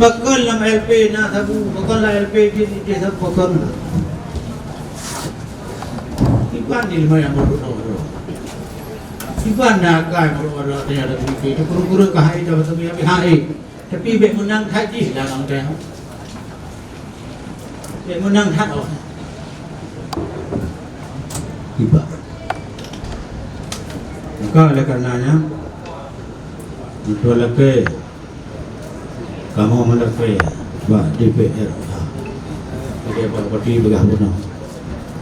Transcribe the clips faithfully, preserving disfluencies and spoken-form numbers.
Pakon lam L P na sabu, pakon lam L P jih, jih sabu pakon. Kiban di lima yang baru tahu tu. Kiban na akai baru ada tanya ada sedikit. Itu kurung-kurung ka hai dah betul ya hai. Tapi bek menang haji dalam tanya. Bek menang hat awak. Kiban. Maka oleh karenanya, betul lah ke Kamoe meulakée bak D P R A. Lagée Pak Bupati peugah bunoe.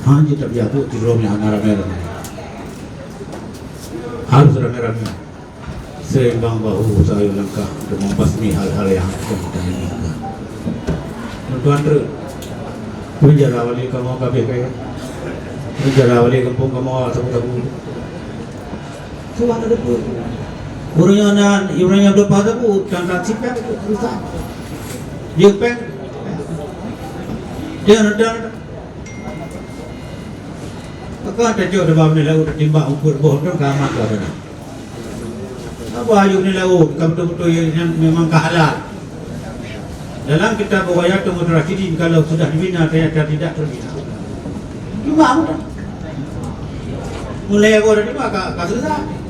Hana jitabiah buet sidroe nyang hana ramé-ramé. Harus ramé-ramé. Seimbang bahu sayup langkah untuk membasmi hal-hal yang akan kita inginkan. Tuan-tuan treuk. Penjara wali kamoe kabeh kaya. Penjara wali kampung kamoe sabu-sabu. Tuhan ada pun. Ureueng nyan, ureueng nyan beuleupah teupeu, dan, dan sipéng itu susah. Dia péng. Dia, dan, maka tacok di bawah ni laut, timbak umput boh tu, ka aman ka sana. Apa ayuh ni laut, ka betul-betul yang memang ka halal. Dalam kitab Ghayatul Mutarassidin, kalau sudah dibina, ternyata tidak terbina. Cuma udah. Mulai aku dari maka, ka selesai.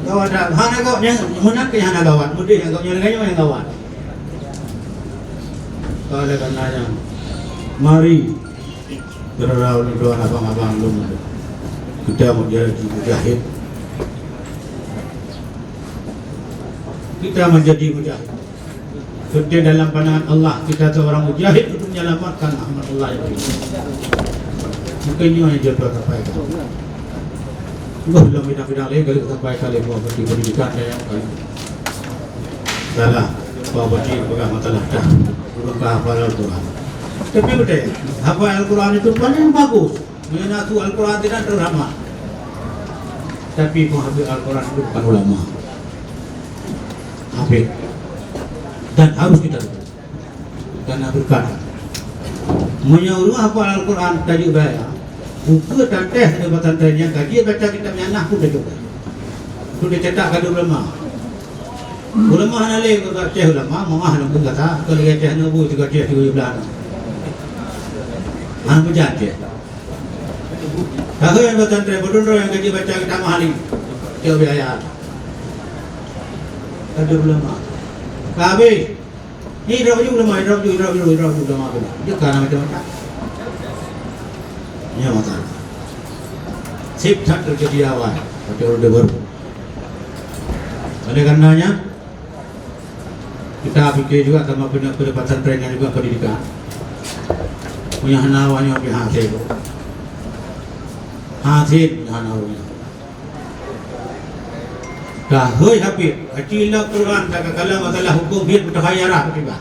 Gawat dah. Hana kok yang menang ke hana gawat. Mudah yang kok yang lain yang gawat. Kalau karenanya, mari Saudara ulôn tuan abang-abang lôn, kita menjadi mujahid. Kita menjadi mujahid. Penting dalam pandangan Allah, kita seorang mujahid untuk menyelamatkan rahmat Allah yang tinggi. Mungkin nyoe nyang jeuet sampaikan. Enggak dalam bidang-bidang lain, kalau sampai kali mau berhenti pendidikan saya kali. Salah, Pak Bupati peugah masalah dah. Belum ka hafal Al-Quran. Tapi betul, hafal Al-Quran itu paling bagus. Meunyoe na su Al-Quran tidak terhama. Tapi penghafal Al-Quran itu bukan ulama. Hafid. Dan harus kita dukung. Karena berkat. Meunyoe ureueng hafal Al-Quran tajak baya, buku tanteh di pesantren nyang kaji baca kitab nyan nah pun tajak baya. Itu dicetak kadu ulama. Ulama hana lé keu Aceh ulama, meuah lam kata, keu lagèe Aceh neubu juga Aceh tujuh belas. Hana meujan Aceh. Tahu yang pesantren, betul nyang kaji baca kitab mahali. Cok biaya. Kadu ulama. Ka habis. Ni idrop ju ulama, idrop ju, idrop ju, idrop ju ulama tu. Dia kan macam-macam. Ini masalah. Sip that terjadi awai. Tapi orang dia baru. Oleh karenanya, kita pikir juga sama punya pendapatan training juga pendidikan. Punya hana awaknya pihak saya tu. Hasil punya hana awaknya. Dah, hoi Habib, aci lok Quran tak kala masalah hukum hiet mutakhayarah tiba.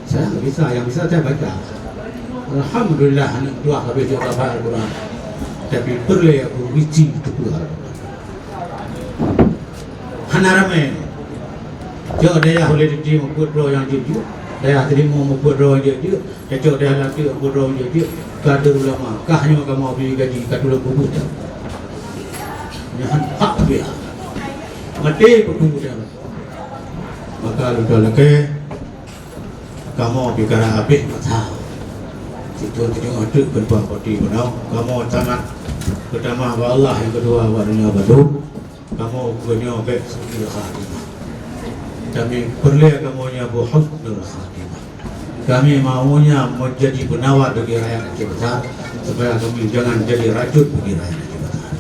Saya nggak bisa, yang bisa saya baca. Alhamdulillah, aneuk dua habis juga hafal Al-Quran. Tapi perlu aku bisi itu Al-Quran. Hana ramai. Cok dayah boleh diti muput droe nyang jujur. Dayah terima muput droe nyang jujur. Cok dayah lantik muput droe nyang jujur. Kader ulama. Kah nyoe kamoe beri gaji ka tulông kubur. Nyan hak dia. Mati pun kubur dia. Maka ludah lakée. Kamoe pikara habéh masa. Situ tujuh ateueh keu Pak Bupati Bunong. Kamoe sangat pertama bak Allah, yang kedua bak dunia baru. Kamoe geutanyoe bèk su'ul khatimah. Kami peureulèe kamoe nyoe beuhusnul khatimah. Kami maunya menjadi penawar bagi rakyat Aceh Besar, supaya kami jangan jadi racun bagi rakyat Aceh Besar.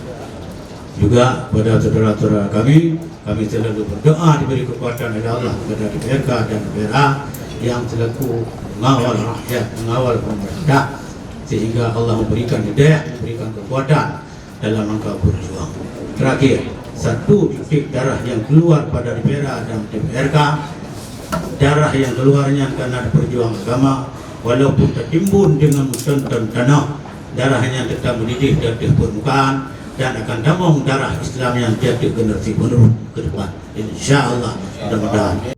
Juga pada saudara-saudara kami, kami selalu berdoa diberi kekuatan oleh Allah kepada D P R K dan D P R A yang selaku pengawal rakyat, pengawal pemerintah, sehingga Allah memberikan hidayah, memberikan kekuatan dalam rangka berjuang. Terakhir, satu titik darah yang keluar pada D P R A dan D P R K, darah yang keluarnya karena perjuangan agama, walaupun tertimbun dengan meuton-ton tanoh, darah nyan tetap mendidih di atas permukaan dan akan tamong darah Islam nyan di atas generasi penerus ke depan. Insya Allah, mudah-mudahan.